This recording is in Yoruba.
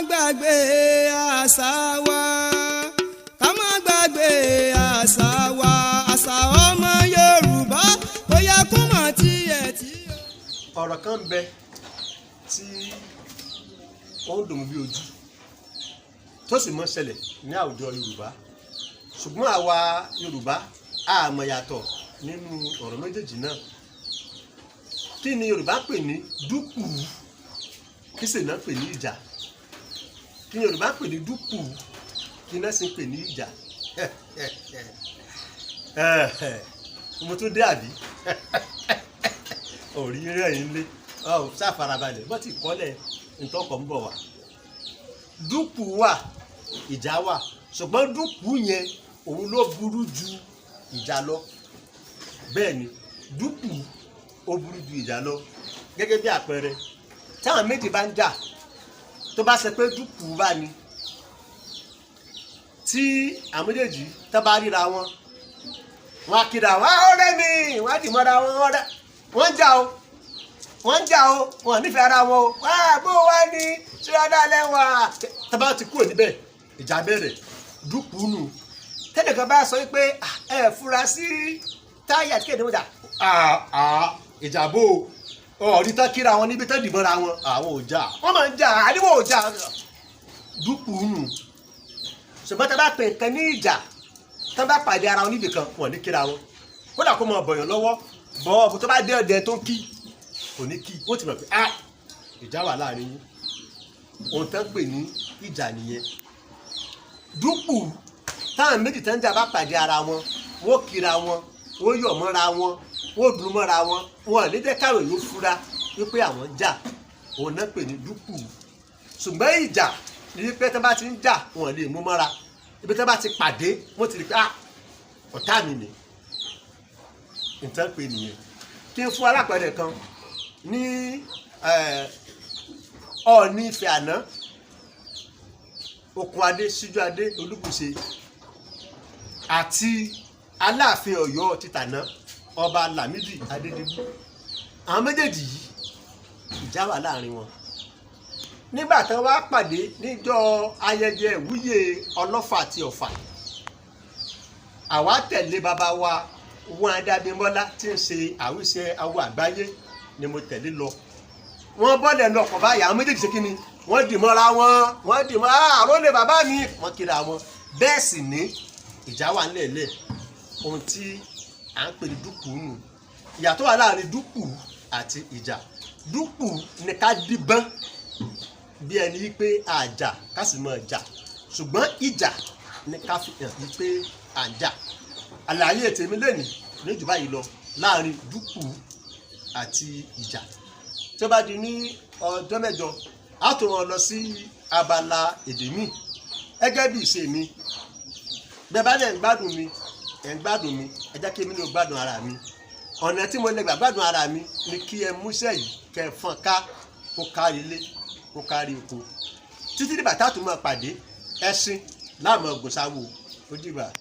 Gbàgbé àṣà wa, ká má gbàgbé àṣà wa, àṣà ọmọ Yorùbá ó yẹ kó mọ̀ tiẹ̀ tí. Ọ̀rọ̀ kan ń bẹ tí ó ń dùn mí bí ojú, tó sì mọ́ ṣẹlẹ̀ ní àwùjọ Yorùbá, ṣùgbọ́n àwa Yorùbá a mọ̀ yàtọ̀ nínú ọ̀rọ̀ méjèèjì náà. Kí ni Yorùbá pè ní dúpù? Kí sì náà pè ní ìjà? Kí ni Yorùbá pè ní dúpù? Kí náà sì pè ní ìjà? Mo tún dé àbí òrí rẹ̀ yín lé ọ ṣàfarabalẹ̀ bó ti kọ́lẹ̀ ntọ́kọ̀ ń bọ̀ wá. Dúpù wà, ìjà wà, ṣùgbọ́n dúpù yẹn òun ló burú ju ìjà lọ. Bẹ́ẹ̀ ni, dúpù ó burú ju ìjà lọ. Gẹ́gẹ́ bí àpẹẹrẹ, táwọn méjì bá ń jà, tó bá ṣe pé dúpù bá ní tí àwọn méjèèjì tó bá ríra wọn, wọn á kíra wọn, "Ọ̀rẹ́ mi," wọn á dì mọ́ra wọn, "Ọ̀rẹ́." Wọ́n ń jà o, wọ́n ń jà o, wọn nífẹ̀ẹ́ ara wọn o. Wá bó wá ní ṣíwádà lẹ́wà tó bá ti kúrò níbẹ̀, ìjà bẹ̀rẹ̀, dúpù nù. Tẹ́nìkan bá sọ pé ẹ fura sí táyà tí kéde wọn jà, ìjà bò ó, ọ̀rí tán kíra wọn níbi tán dìbọn ra wọn, àwọn ò jà, wọ́n máa ń jà, àníwò ò jà, dúpù nù. Ṣùgbọ́n tá a bá pè nǹkan ní ìjà, tá a bá pàdé ara wọn níbì kan, wọn ní kíra wọn, kódà kó mọ bọ̀yàn lọ́wọ́ bọ́ ọ̀bùn tó bá dé ọ̀dẹ tó ń kí kò ní kí, wọ́n ti mọ̀ pé ah, ìjà wà láàrin yín. Ohun tán pè ní ìjà nìyẹn. Dúpù, táwọn méjì tán jà bá pàdé ara wọn, wọ́n kíra wọn, wọ́n yọ̀ mọ́ra wọn, wọ́n dùn mọ́ra wọn, wọn ò ní jẹ́ káwọn yóò fura wípé àwọn ń jà. Òun náà pè ní dúpù. Ṣùgbọ́n ìjà ní wípé tán bá ti ń jà, wọn lè mú mọ́ra. Ibi tán bá ti pàdé, wọ́n ti rí pé ah, ọ̀tá mi ni. Nǹkan pè nìyẹn. Kí n fún alápẹ̀rẹ̀ kan ní Ọọ̀ni Ifẹ̀ àná, Okùn Adé Síjú Adé Olúbùṣe, àti Aláàfin Ọ̀yọ́ títàná, Ọba Lámìdí Adédìbú. Àwọn méjèèjì yìí, ìjà wà láàrin wọn. Nígbà tí wọ́n wá pàdé níjọ́ ayẹyẹ ìwúyè Ọlọ́fà àti Ọ̀fà, àwa tẹ̀lé bàbá wa wọn Adébímọ́lá tí ń ṣe àwíṣẹ awo àgbáyé ni mo tẹ̀lé lọ. Wọ́n bọ́lẹ̀ lọ ọkọ̀ báyìí, àwọn méjèèjì ṣe kí ni? Wọ́n dì mọ́ra wọn, wọ́n dì mọ́ àrólé bàbá mi, wọ́n kíra wọn. Bẹ́ẹ̀ sì ní ìjà wà nílẹ̀. Ohun tí à ń pè ní dúkù nù. Ìyàtọ̀ wà láàrin dúkù àti ìjà. Dúkù ni ká díbọ́n bí ẹni wípé àjà, ká sì mọ̀ jà, ṣùgbọ́n ìjà ni ká fi hàn wípé à ń jà. Àlàyé tèmi lẹ́nìí ní jù báyìí lọ láàrin dúkù àti ìjà. Tí ó bá di ní ọjọ́ mẹ́jọ, á tún wọn lọ sí abala èdè míì gẹ́gẹ́ bí ìṣe mi. Bẹ́ẹ̀ bá dẹ̀ ń gbádùn mi, ẹ̀ ń gbádùn mi, ẹ jẹ́ kí èmi ní o gbádùn ara mi. Ọ̀nà tí mo lè gbà gbádùn ara mi ni kí ẹ múṣẹ́ yìí, kẹ́ ẹ fọ́n ká, kó kárí ilé, kó kárí oko, títí dìgbà tá a tún máa pàdé. Ẹṣin láàmú ọgbọ̀n sáwò ó dìgbà.